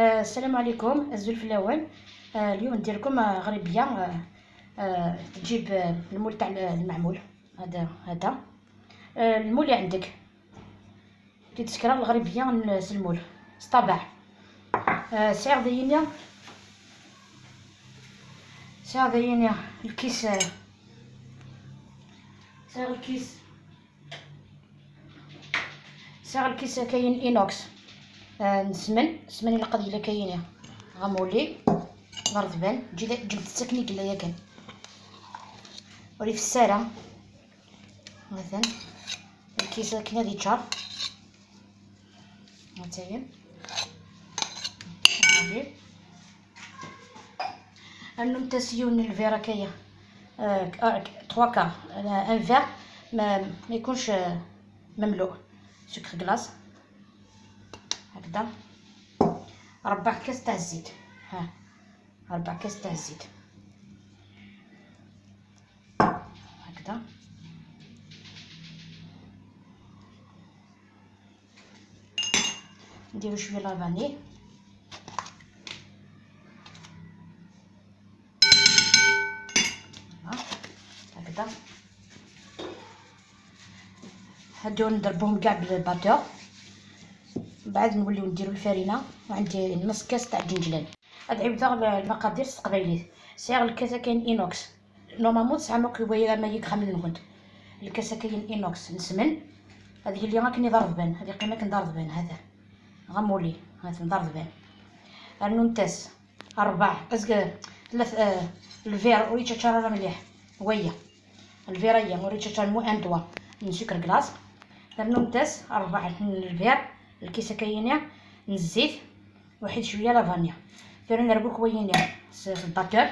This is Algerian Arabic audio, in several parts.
السلام عليكم الزلف الاول. اليوم ندير لكم غريبيه تجيب ال moule تاع المعمول. هذا ال moule اللي عندك تتسكر الغريبيه ال moule سطابع. سعر ديالنا الكيس، سعر الكيس، سعر الكيس كاين inox. نسمن سمن القضية كاينه غامولي غرضبان جبت التكنيك اللي يا كان ولي في الساره. مثلا الكيس كاين هذه تشار هاتاين انو تسيون الفيرا كايه 3 كار ان فير ما يكونش مملوء سكر كلاص هكذا. 4 كاس تاع الزيت، ها 4 كاس تاع الزيت هكذا. نديرو شوية la vanille، هكذا. هادو نضربوهم كاع بال batteur. بعد نوليو نديرو الفرينة، وعندي نص كاس تاع الجنجلان. هاد عبده المقادير القبايليه. سعر الكاسه كاين inox، normalement 9 مكويه ما يكخا من الغد. الكاسه كاين inox نسمن، هذه اللي راكني ضربان، هذه قيمة كنضربان، هذا غمولي هذا نضربان. النونتاس 4 ازك 3 الفير وريتشا تشارا مليح ويا الفيريه وريتشا تشار مو ان دوا من سكر كلاص. النونتاس 4 الفير الكيسة كاينه الزيت واحد شوية لافانيا. ثاني نربو كوينه في الباتور،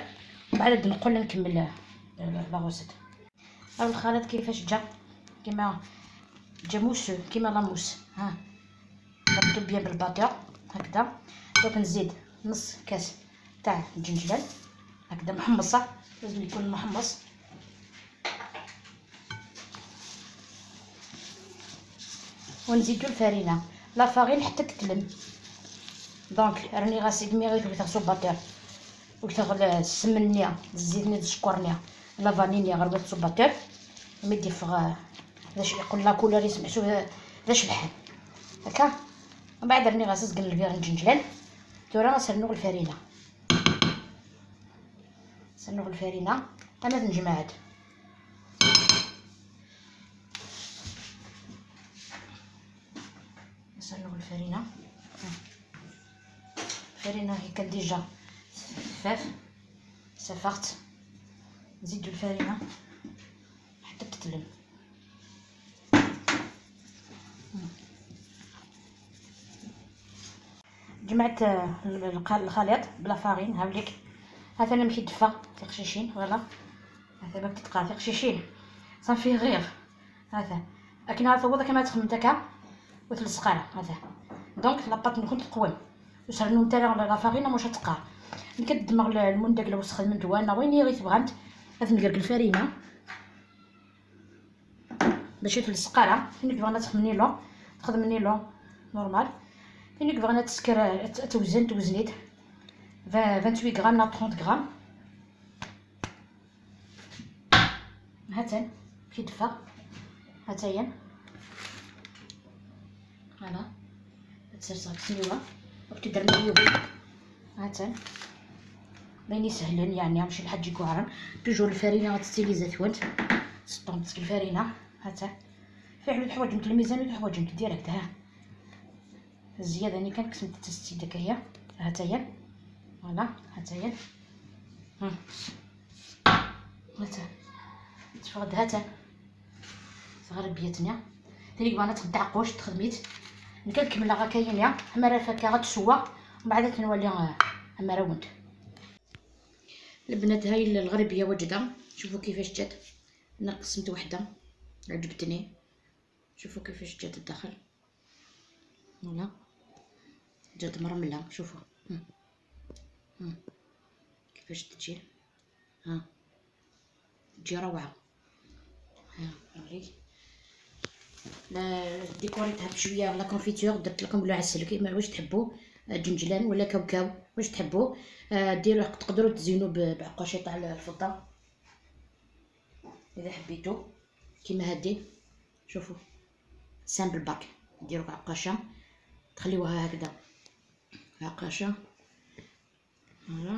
وبعد نقول نكمل لا غوسيت. ها الخليط كيفاش جا، كيما جا موسو كيما لاموس، ها ضربتو بيان بالباتور هكذا. دوك نزيد نص كاس تاع الجنجلان هكذا محمصه، لازم يكون محمص. ونزيدو الفرينة la farine حتى تتلم. donc راني غاسيد مي غير ثبت au batteur وكتغ السمنيه الزيت السكرنيه la vanille غير au batteur ميدي فغ باش يقول la couleur يسمحوا باش الحال هكا. ومن بعد راني غاسيد قلبي غير الجنجلان. تورا غنسرنوغ الفرينة، سرنوغ الفرينة انا نجمعها. نسرنوغ الفرينة، الفرينة هي كان déjà خفاف سفقت. نزيدو الفرينة حتى تتلم. جمعت الخليط ب la farine هاوليك. هذا انا مشي دفا تقشيشين voilà، هذا باك تتقا تقشيشين صافي غير هذا. لكن هذا هو كما تخدم هكا وتلصقها هذا. donc la pâte نكون تقوم وسرنو نتا la farine مش تقع. نكدمغ المندق لو خدمت وانا وين غير تبغانت. هذا نقرق الفرينة باش تلصقها. فين بغينا تخدمني لو تخدمني لو normal. فين بغينا تسكر توزن توزنيت 28 غرام لا 30 غرام. هاتان كي دفا هاتايا voilà تسرسغ سنيوه وكتدير مليون. هاتان بين يسهلن يعني ماشي الحاج يكوعرن. toujours الفرينة غتستيليزا ثوانت سطون الفرينة. هاتا في حلو الحوايج مثل الميزان والحوايج direct. ها الزيادة اللي كان كسمت تستي داك هي هاتايا voilà هاتايا. هاتا تفقد هاتا غربيتنا ثاني بغانا تدعقوش تخدميت نكمل غا كاينه حمرا فكا غتسوا ومن بعد تنولي حمرا ونت. البنات هاي الغربية واجدة، شوفوا كيفاش جات. انا قسمت وحده عجبتني، شوفوا كيفاش جات الداخل voilà جات مرمله. شوفوا كيفاش تجي، ها تجي روعه. ها نوريك ديكوريتها بشوية la confiture، درت لكم بلا عسل كيما واش تحبوا. جنجلان ولا كاوكاو، واش تحبوا. ديروا، تقدروا تزينوا بعقاشة تاع الفضة اذا حبيتوا، كيما هادي. شوفوا، simple برك، ديروا عقاشه، تخليوها هكذا عقاشه، voilà.